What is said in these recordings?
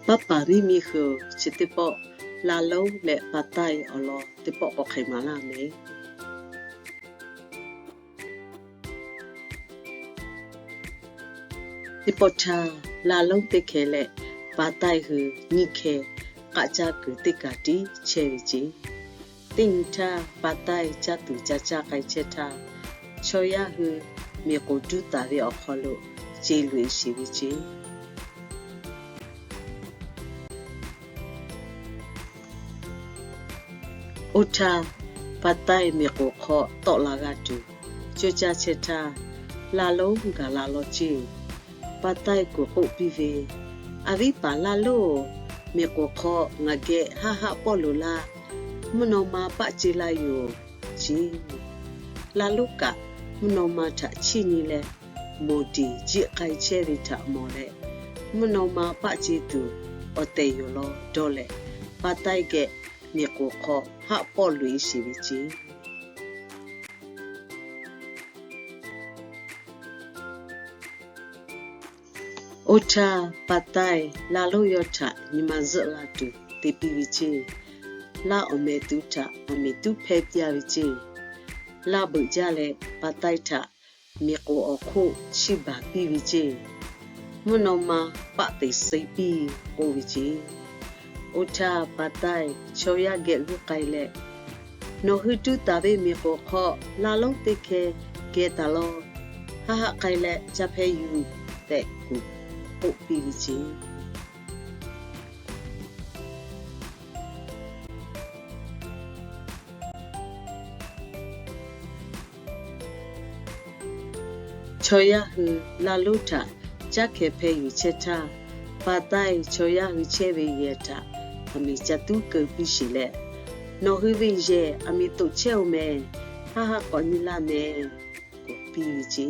Paˉ paˍ miˇ miˇ hui-oˬ, chi teˇ pawˆ laˇ lonˉ leh pa taiˇ awˬ lawn teˇ pawˆ k'awꞈ hk'e maˍ laˇ meh. Teˇ pawˆ htaˇ, laˇ lonˉ teˇ hkeh leh pa taiˇ hui nyiˇ hkeh k'aˆ caˇ kuiˬ teˇ kaˬ tiˉ chehˇ ve ceˇ. Teˇ nyi htaˇ, pa taiˇ caˇ tuˬ ca caˇ k'ai chehˇ htaˇ, chaw yaˇ hui miˬ k'oˍ duˇ taˍ ve awˬ hk'aw lo ce loꞈ-e sheˍ ve ceˇ. Oˇ htaˇ, pa taiˇ miˬ k'oˍ hk'aw tawˆ la g'a tuˬ, co caˇ chehˇ htaˇ, laˇ lonˉ gaˬ la law ceˇ. Pa taiˇ kuˬ k'oˆ piˇ ve, A viˉ paˍ laˇ lonˉ-oˬ, miˬ k'oˍ hk'aw ngaˬ geh haˆ haˆ pawˆ loꞈ laˇ. Mvuhˇ naw ma paˆ ce la yoˬ, ceˇ. Laˇ lonˉ kaꞈ mvuhˇ naw ma htaꞈ chiˇ nyi leh, moˍ diˬ jiˆ k'ai chehˇ ve htaꞈ mawˬ leh, mvuhˇ naw ma paˆ ce tuˬ awˬ tehˬ yoˬ law dawˇ leh, pa taiˇ geh miˬ k'oˍ hk'aw haˆ pawˆ loꞈ-e sheˍ ve ceˇ. Oˇ htaˇ, pa taiˇ laˇ lonˉ yawˇ htaꞈ nyi ma zuhˆ la tuˬ te piˇ ve ceˇ. Laˇ awˬ meh tuˬ htaꞈ aˬ miˍ tuˉ hpehˇ piˇ-a ve ceˇ. Laˇ beuꞈ jaˇ leh, pa taiˇ htaꞈ miˬ k'oˍ awˬ hk'oˆ chiˇ baˬ piˇ ve ceˇ. Mvuhˇ naw ma paˆ teꞈ suh piˇ k'oˆ ve ceˇ. Oˇ htaˇ, pa taiˇ chaw yaˇ geh g'uˇ k'ai leh, Nawˬ hui duˇ taˍ ve miˬ k'oˍ hk'aw laˇ lonˉ teˇ hkeh geh taˍ law. Haˆ haˆ k'ai leh ca hpeh yuˬ tehꞈ kuˬ k'oˆ piˇ ve ceˇ. Chaw yaˇ hui laˇ lonˉ htaꞈ caˉ hkeh hpeh yuˬ chehˇ htaˇ, pa taiˇ chaw yaˇ hui chehˇ ve yehˬ htaꞈ aˬ miˍ ca tuˉ keu piˇ sheˍ leh, Nawˬ hui ve yehˬ aˬ miˍ toꞈ chehˇ-oˬ mehˍ. Haˆ haˆ k'awꞈ nyi laˇ mehˍ, k'oˆ piˇ ve ceˇ.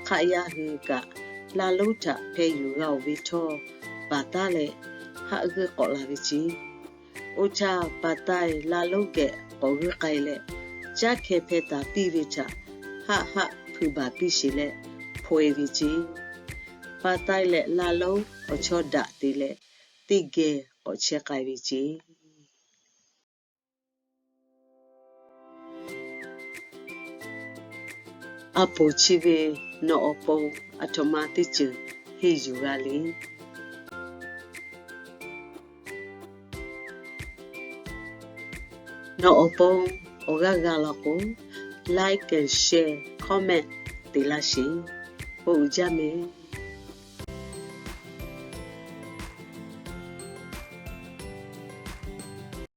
Hk'aˆ yaˇ hui kaꞈ laˇ lonˉ htaꞈ hpeh yuˬ g'a-oˬ ve htawˇ, baˬ taˉ leh haˆ g'euˆ k'awꞈ la ve ceˇ. Oˇ htaˇ, pa taiˇ laˇ lonˉ geh k'awꞈ g'uˇ k'ai leh, caˉ hkeh hpeh taˍ piˇ ve htaꞈ haˆ haˆ hpui baˬ piˇ sheˍ leh hpaw-e ve ceˇ. Pa taiˇ leh laˇ lonˉ awˬ chawˇ daꞈ te leh, teˇ geh k'awꞈ chehˇ k'ai ve ceˇ. A poˍ chi ve nawˬ awˬ pon aˬ htoꞈ ma teˇ ceuˬ henˇ yuˬ g'a le. Nawˬ awˬ pon awˬ g'aˇ g'a law k'o, like and share, comment te laˇ sheˍ. Bon uiˍ jaˇ mehˍ.